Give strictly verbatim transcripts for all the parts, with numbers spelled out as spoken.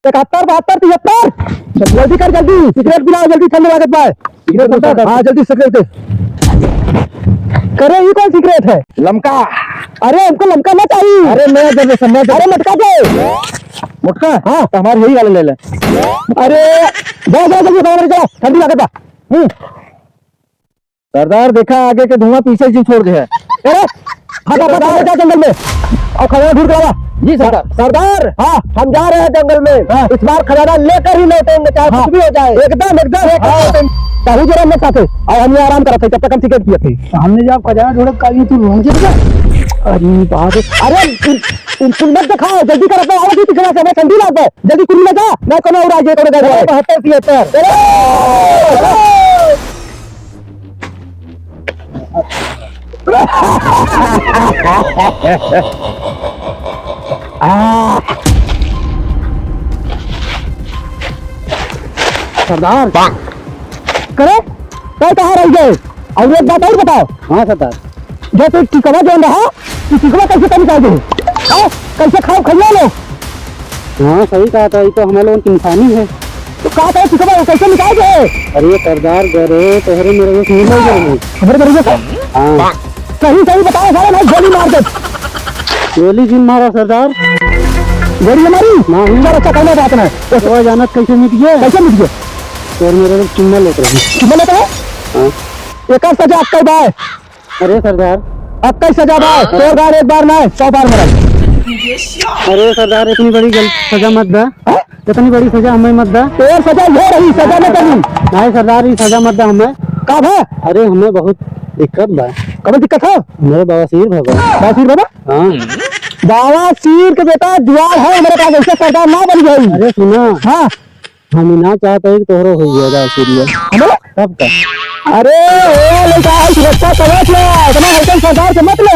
इकहत्तर, बहत्तर, तिहत्तर। जल्दी कर, जल्दी। सिगरेट पिलाओ, जल्दी, ठंड लागत बा। सिगरेट दे, सरदार। हाँ, जल्दी सिगरेट दे। करे, ई कौन सिगरेट है? लमका। अरे, हमको लमका ना चाहिए। अरे, नया जनरेशन, नया जनरेशन। अरे, मटका दे। मोटका? हाँ। तो हमारे यही वाले ले ले। अरे, जा, जा, जल्दी, जल्दी, जल्दी, ठंडी लागत बा। हम्म। सरदार, देखा आगे के धुआं पीछे से छोड़ दे है। अरे, फटाफट सरदार। जा जंगल में और खजाना ढूंढ के लावा। जी सरदार। सरदार, हाँ। हम जा रहे हैं जंगल में। हाँ। इस बार खजाना लेकर ही लौटेंगे, चाहे हाँ। कुछ भी हो जाए। एकदम, एकदम। हाँ। बहू जरा मेरे साथ है और हम यहाँ आराम करत है, जब तक हम टिकट किए थे। तो हमने जब खजाना ढूंढा, कहीं तू ढूंढ के अरे बाप रे। अरे, तुम, तुम, तुम मत दिखाओ, जल्दी कर, अपना आवाज ही दिखा, हमें ठंडी लाग है। जल्दी कुर्सी में जा, मैं कोनो और आगे कोनो गाड़ी अरे, वाले। बहत्तर तिहत्तर। अरे! सरदार। करे, तै कहाँ रह गए? और एक बात और बताओ। हाँ सरदार। जैसे टिकवा जौन रहा, ई टिकवा कैसे कम कर दे? हाँ? कैसे खाओ खइया लो? हाँ, सही कहा था, ये तो हमें लोगन की निशानी है। तो कहा था टिकवा कैसे निकाल दे? अरे सरदार, गरे तोहरे मेरे को सुन लो जाने। हमारे मेरे को हाँ। सही सही बताओ सारे, मैं गोली मार दे। गोली जिन मारा सरदार। गोली हमारी? नहीं। चलो, अच्छा, कोनो बात नहीं। तो जानत कैसे मिट गए? कैसे मिट गए? तोर मेरे को चुम्मा लेते रहे। चुम्मा लेते हैं? हाँ। एक सजा अक्कल बाय। अरे सरदार। अब कई सजा बा? तोर गार एक बार ना, सौ बार मरल। अरे सरदार, इतनी बड़ी गल-, सजा मत दा। हाँ? इतनी बड़ी सजा हमें मत दा। तोर सजा ये रही, सजा न करी। नहीं सरदार, ये सजा मत दा हमें। का भा? अरे हमें बहुत दिक्कत बा। कब दिक्कत है? हमें बवासीर भा बा। बवासीर भा बा? हाँ। बवासीर के बेटा जुआर है, हमारे पास ऐसे सरदार ना बन गई। अरे सुना। हाँ। हम ही ना चाहते हैं कि तोहरो हो गया जाए सीरियल। हमें? तब का? अरे, ए, लड़का, आज रस्ता समझ ले, इतना हल्का सरदार से मत ले।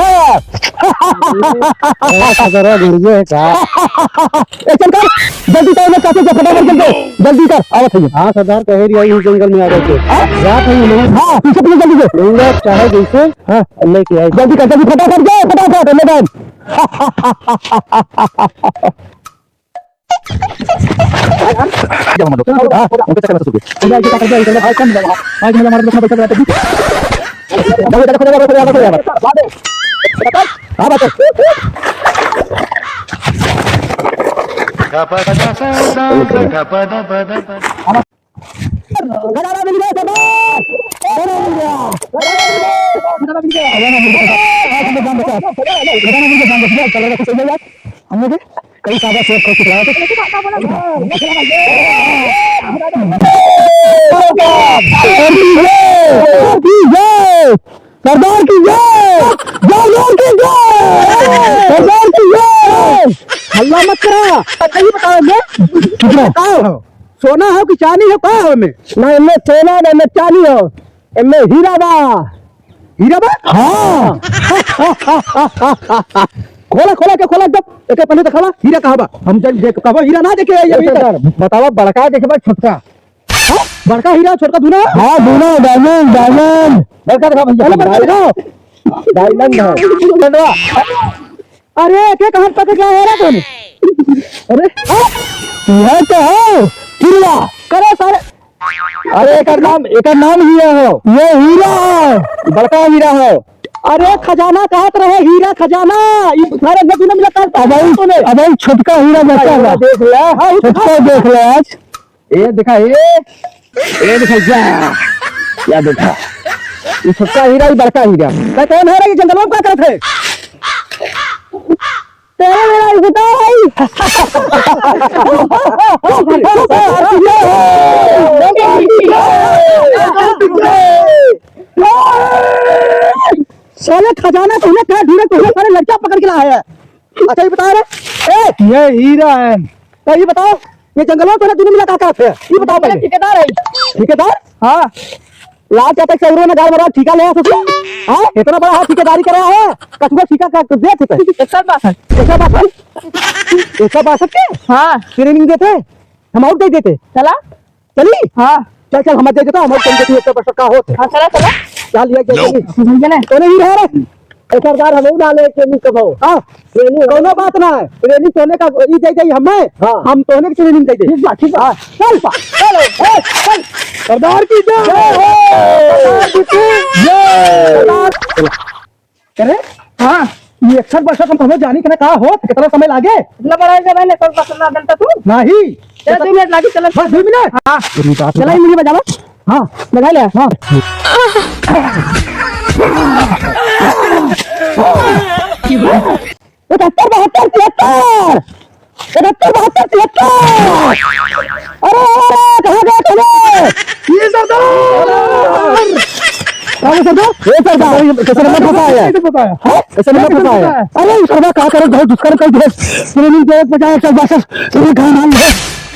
अरे, सरदार गुड़िया है का? ए, चल कर, जल्दी कर, मैं चाहते हैं, फटाफट चल दे, जल्दी कर, आवत है। हाँ, सरदार, कहे रही है, इस जंगल में आ गए थे। हाँ? रात है, ये लोग हाँ, पीछे, पीछे, जल्दी से। लूंगा, चाहे जैसे, हाँ। लेके आए। जल्दी कर, जल्दी, फटाफट जाओ, फटाफट, ले जाओ। जब हम लोग, हाँ, उनके चक्कर में तो सूख गए। आज मैं हमारे लोग बैठा रहते हैं। हाँ, बात है। गदारा मिल गया सरदार। गदारा मिल गया। गदारा मिल गया। गदारा मिल गया। गदारा मिल गया। गदारा मिल गया। हम लोग कई सारा शेर खोज के लाए थे। सरदार की जय। सरदार की जय। सरदार की जय। हल्ला मत करा। सही बताओ मैं। कितना? बताओ। सोना हो कि चानी हो, का हो एमे? ना, एमे सोना ना, एमे चानी हो। एमे हीरा बा। हीरा बा? हाँ। खोला, खोला के खोला, जब एके पहले देखावा, हीरा कहाँ बा? हम जब देख, कहबो हीरा ना देखे, ये ए अभी तक। सरदार, बतावा, बड़का देखे बा, छोटका? हाँ? बड़का हीरा, छोटका दूना? हाँ, दूना, diamond, diamond। बड़का दिखाओ भैया, पहले बड़का diamond। दिखाओ। Diamond है। चंदवा। अरे, के कहाँ पकड़ के लाया है रे तूने? अरे, हाँ? यह तो है, हीरा। करे सारे। अरे, एकर नाम, एकर नाम हीरा हो। ये हीरा हो। बड़का हीरा हो। अरे, खजाना कहत रहे, हीरा खजाना। ई सारे ने दुनो मिला कर अब भाई, तूने। अब भाई, छोटका हीरा बचा हीरा बा। देख ले। हाँ, ई छोटका देख ले आज। ए देखा, ए, ए देखा, जा, या देखा, ई छोटका हीरा, ई बड़का हीरा। मैं कौन है रे, ये जंगल में का करत है? तेरे मेरा ई बताओ भाई। साले खजाना तूने कहाँ ढूंढे, तूने सारे लड़कियां पकड़ के लाया है। अच्छा, ये बता रे, ए, ये हीरा है। तो ये बताओ, ये जंगल में तूने दुनो मिला का करत है? ये बताओ पहले। ठेकेदार है। ठेकेदार? हाँ। लाल चाटक से उन्होंने गाल मरवा, ठेका ले आ ससुर। हाँ? इतना बड़ा हाथ ठेकेदारी करा है, कछुआ ठेका का दे थे। एक सौ बासठ। एक सौ बासठ? एक सौ बासठ के? हाँ। Training देते, हम और दे देते। चला। चली? हाँ। चल, चल, हम दे देता, हम और दे देते, एक सौ बासठ का होत है। हाँ, चला, चला। चल, ये दे देंगे। चले। तूने ही रहा रे। ए सरदार, हमहू ना ले training कबो। हाँ, training कौनो बात ना है, training तोहने का ई दे दे हमें। हाँ। हम तोहने के training दे दे। ठीक बा, ठीक बा। हाँ। चल बा, चल, ए, चल। सरदार की जय। जय हो। सरदार की जय। सरदार। अरे, हाँ, ये एकसठ बासठ हम तो हमें जानी के ना का हो, कितना समय लागे? इतना बड़ा हो गया मैंने, कल बस ना डंडा तू? नहीं। चल, दो मिनट लागी, चल। बस दो मिनट? हाँ। अरे बाप रे। चला, ये मुझे बजावा। हाँ। बजा ले। हाँ। इकहत्तर, बहत्तर, तिहत्तर। इकहत्तर, बहत्तर, तिहत्तर। अरे, अरे, अरे, कहाँ गए थे? ये सरदार! अरे सरदार, ए सरदार, कैसे नंबर फंसा है? कैसे नंबर फंसा है? कैसे नंबर फंसा है? अरे सरदार, का करे, बहुत दुष्कर्म कर दिया। ट्रेनिंग दे बजाय एकसठ बासठ, तेरे गाँव मार ले।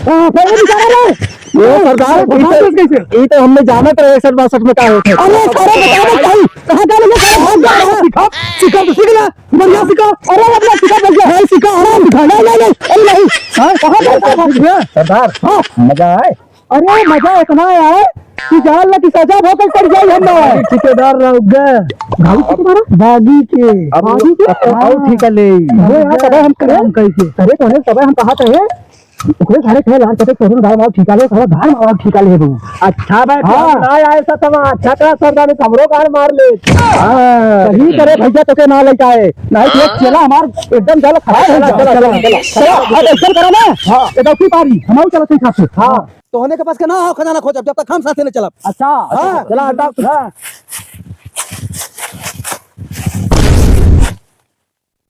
ओ, कोई नहीं जा रहा है। ये सरदार, बताओ कैसे? ये तो हमने जाना था एकसठ बासठ में क्या होता है। अरे सारे बताओ भाई, कहाँ जाने में सारे भाग जा रहे हैं। सिखा, सिखा तो सीख ले। बढ़िया सिखा। अरे, अपना सिखा, बढ़िया है, सिखा, आराम सिखा। नहीं, नहीं, नहीं, अरे, नहीं। हाँ, कहाँ पे था? सरदार, हाँ। मजा आए? अरे, मजा इतना आए कि जान ला कि सजा बहुत पड़ जाए हम ना। अरे, ठेकेदार रह गए। भागी के तुम्हारा? भागी के। अब भागी के? अब, अब हाँ। ठीक है, ले। अरे यार, तबे हम करे। हम कैसे? अरे, तोहरे तबे हम कहा थे। ओकरे सारे कहे, "यार, कते तोहरो गाड़ मार ठिका ले, सारा गाड़ मार ठिका ले तू।" अच्छा भाई, हाँ। ना आए सा तमा, अच्छा का सरदार ने हमरो गाड़ मार ले। हाँ। सही करे भैया, तोके ना लेके आए, नहीं तो एक चेला हमार एकदम गल खराब हो चला, जाए। चला, चला, चला। चला, अब ऐसा करो ना, हाँ। ये तो की पारी, हम चलत ही साथ। हाँ। तो होने के पास के ना हो, खजाना खोजब, जब तक हम साथे न चलब। अच्छा, हाँ। चला, हटाओ। हाँ।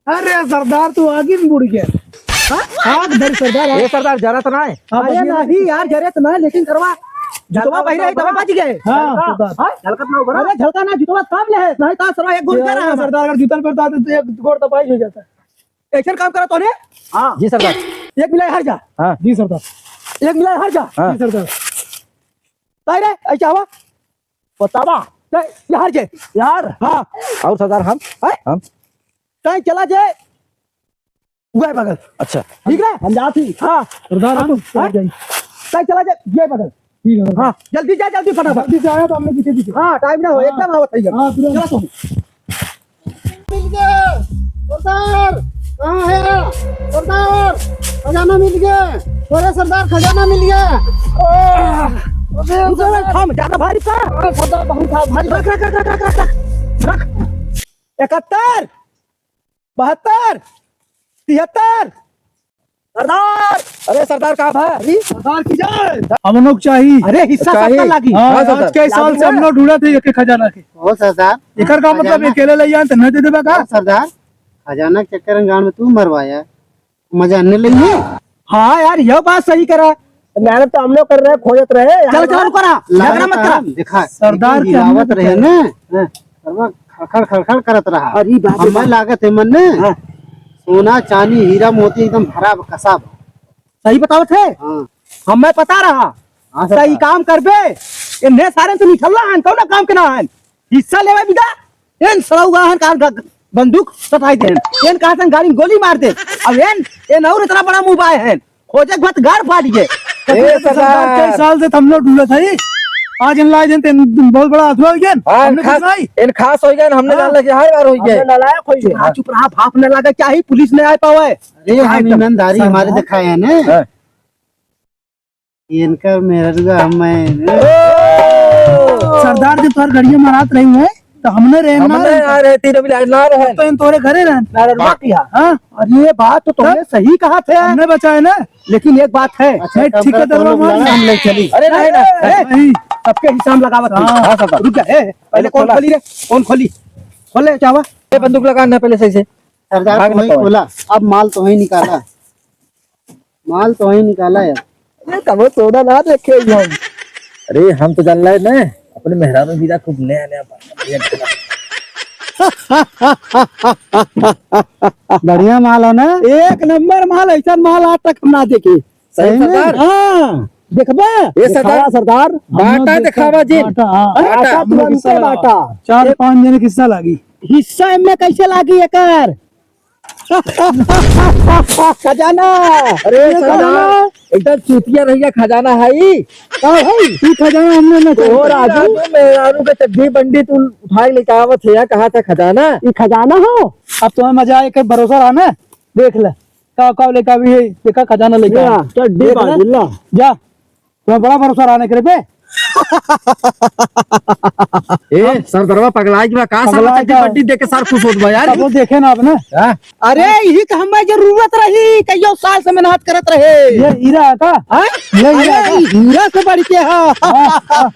अरे सरदार, तू आगी में बुड़ गया। हाँ? आग धर सरदार, आग। ए सरदार, जरत ना है? हाँ, अरे बच गया। नहीं यार, जरत ना है, लेकिन सरवा जुतवा झलका पहिरे है, उतरा। तब बच गए। हाँ, हाँ? सरदार। हाँ? झलकत ना उतरा। अरे झलका ना, जुतवा काम ले है, नहीं तो सरवा एक गोल ये जा रहा है। सरदार, अगर जूतन पर उतारते तो एक गोड़ दबाई हो जाता। ऐसा काम करा तोने? हाँ। जी सरदार। एक मिला हर जा। हाँ। जी सरदार। एक मिला हर जा। हाँ। जी सरदार। ताई रे, ऐसा हुआ? बतावा। ताई, यार जे। यार। हाँ। और सरदार हम? हैं? हम? ताई चला जे। उगाए बगल। अच्छा। ठीक है? हम जाती। हाँ। सरदार हम हाँ? चला जाई। ताई चला जे, ये बगल। ठीक है। हाँ, जल्दी जा, जल्दी फटाफट। जल्दी से आया तो हमने पीछे पीछे। हाँ, टाइम ना हो, हाँ। एकदम आवत है। हाँ, तुरंत। चला तुम। मिल गया। सरदार, कहाँ है? सरदार, खजाना मिल गया। अरे सरदार, खजाना मिल गया। आह, अरे रुक, रुक, सरदार। थाम, ज्यादा भारी था। अरे सरदार, बहुत था, भारी। रख, रख, रख। इकहत्तर, बहत्तर, तिहत्तर। सरदार! अरे सरदार, का भा? अरे सरदार की जय। हम लोग चाहिए। अरे हिस्सा चाहिए। सबका लागी। हाँ, हाँ, सरदार। आज के साल से हम लोग ढूंढत है एक खजाना के। ओ सरदार। एकर का मतलब खजाना अकेले ले जाए तो नहीं दे देबा का? ओ सरदार, खजाना के चक्कर में गांड में तू मरवाया, मजा नहीं लेंगे। हाँ यार, यह बात सही करा। मेहनत तो हम लोग कर रहे हैं, खोजत रहे। चलो, चलो, रुको ना, झगड़ा मत करा। देखा, सरदार के हिलावत रहे ना, हाँ, सरवा खड़खड़ खड़खड़ करत रहा। अरे बाप रे हमें बाप। लागत है मन में हाँ। सोना, चांदी, हीरा, मोती एकदम भरा कसा बा। सही बतावत है। हाँ। हमें पता रहा। हाँ, सही सरदार। काम करबे। इन्हें सारे से निठल्ला हन, कौन काम के ना हन? हिस्सा लेवे बिदा। एन सड़ौआ हन कार ग-, बंदूक सटाई देन। एन कहा सन गाड़ी में गोली मार दे। अब एन, एन और इतना बड़ा मुंह बाय हन। खोजे के बाद गाड़ फाट गए। ए, सरदार, सरदार। कई साल से हम लोग ढूंढत हई। आज इन लाए दिन ते बहुत बड़ा अथवा हो गया। हाँ, हमने कुछ खास, नहीं। इन खास हो गया, हमने हाँ। जान लगे हर बार हो गया। हमने नालायक हो गया। हाँ, चुप रहा, भाप न लगा, चाहे पुलिस न आ पावे। अरे, हम एकदम ईमानदारी हमारे सरदार। दिखाए हैं ना। हाँ। इनका मेहरुआ हम मैं ओ! सरदार जी तोहर गड़िया मारत रही है, तो हमने रहना हमने रहता। आ रहे, तीन अभी लाइन ना रहे। तो इन तोरे घरे रहन। ना रहे, बात किया। हाँ? और ये बात तो तुमने तब सही कहा थे। हमने बचाए ना। लेकिन एक बात है। अच्छा, नहीं, तब ठीक है, तब दरबार हम मान लड़ा। हम ले चली। अरे नहीं, नहीं, नहीं, नहीं। नहीं। सबके हिसाब लगावत है। हाँ। हाँ, सरदार। रुक जा, ए, पहले पहले कौन खोला। खोली रे? कौन खोली? खोल ले, चावा। ये बंदूक लगा ना पहले सही से। सरदार, भाग तो वहीं निकल। खोला। अब माल तो वहीं निकाला। माल तो वहीं निकाला यार। ये कबो सोना ना देखे ही हम। अरे, हम तो जान लाए ना, अपने मेहरारू हीरा खूब नया, नया बा-, बढ़िया माल है ना? एक नंबर माल, ऐसा माल आज तक हम ना देखे। सही सही में? सरदार। हाँ, देखबा? ये सरदार। दिखावा सरदार। बाटा दिखावा जी। बाटा, हाँ। बाटा। बाटा तुरंते बाटा। चार पाँच जने के हिस्सा लागी। हिस्सा एमे कैसे लागी एकर? खजाना। अरे ये सरदार, खजाना। एकदम चूतिया रहिया खजाना है ई। का है? ई खजाना हमने न तो चाहिए। राजू, मेहरारू के चड्डी बंडी तू उठा के लेके आवत है या कहा था खजाना? ई खजाना हो? अब तुम्हें मजा आए, कहीं भरोसा रहा ना, देख ले। का, का लेके अभी है? देखा खजाना लेके ये आया। चड्डी देख ले। बांध ला। जा। तुम्हें बड़ा भरोसा रहने के रे पे। ए, सरदरवा पगला गया का? साला पगला चड्डी का? बड्डी देख के सार खुश होत बा यार। अब वो देखे ना आपने। हाँ? अरे, यही तो हमें जरूरत रही, कईयों साल से मेहनत करत रहे। ये हीरा है का? हाँ? ये हीरा अरे, है का? हीरा से बढ़ के, हाँ। हाँ, हाँ।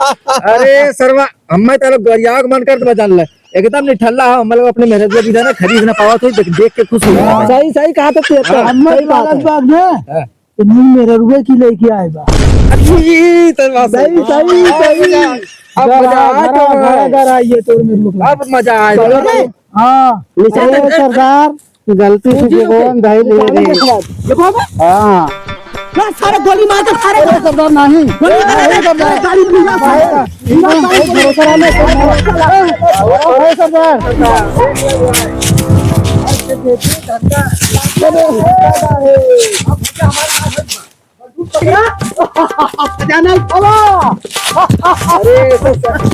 अरे सरवा, हमें तारा गरिया के मन करत बा जान ले। एकदम निठल्ला है, हम लोग अपने मेहनत के बिना ना खरीद ना पावत हो, देख, देख के खुश हो गया। सही, सही कहा तो तू, हाँ। हमें सही कहा लागत तो। बात में। हाँ। तो नील मेहररुए की लेके आए बा। अरे, ई तो बात सही, सही, सही, सही। अब मजा, अब मजा आ गया। घरा, घरा, घरा, घरा, ये तोर मेहररुआ। अब मजा आ गया। अरे, हाँ। निशान अरे, सरदार, गलती से निशान जो कौन भाई ले निशान रही। देखो अब। हाँ। ना, सारे गोली मार के सारे अरे, सरदार नहीं। गोली मार के अरे, सरदार। गाड़ी पीछे सारे। अरे, ऐसा सर-,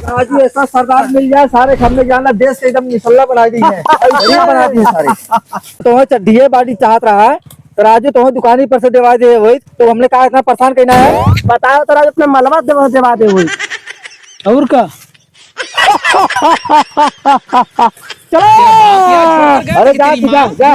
राजू, ऐसा सरदार मिल जाए, सारे हमने जाना, देश के एकदम निसल्ला बना दी है, गरीब बना दिए सारे। तो चड्ढिए बाटी चाहत रहा है, तो राजू, तुम्हें दुकानी पर से देवा दे वही, तो हमने कहा इतना परेशान कहना है। बताओ तो राजू, अपने मलबा देवा, देवा दे वही। और का? चलो। अरे जा, जा, जा।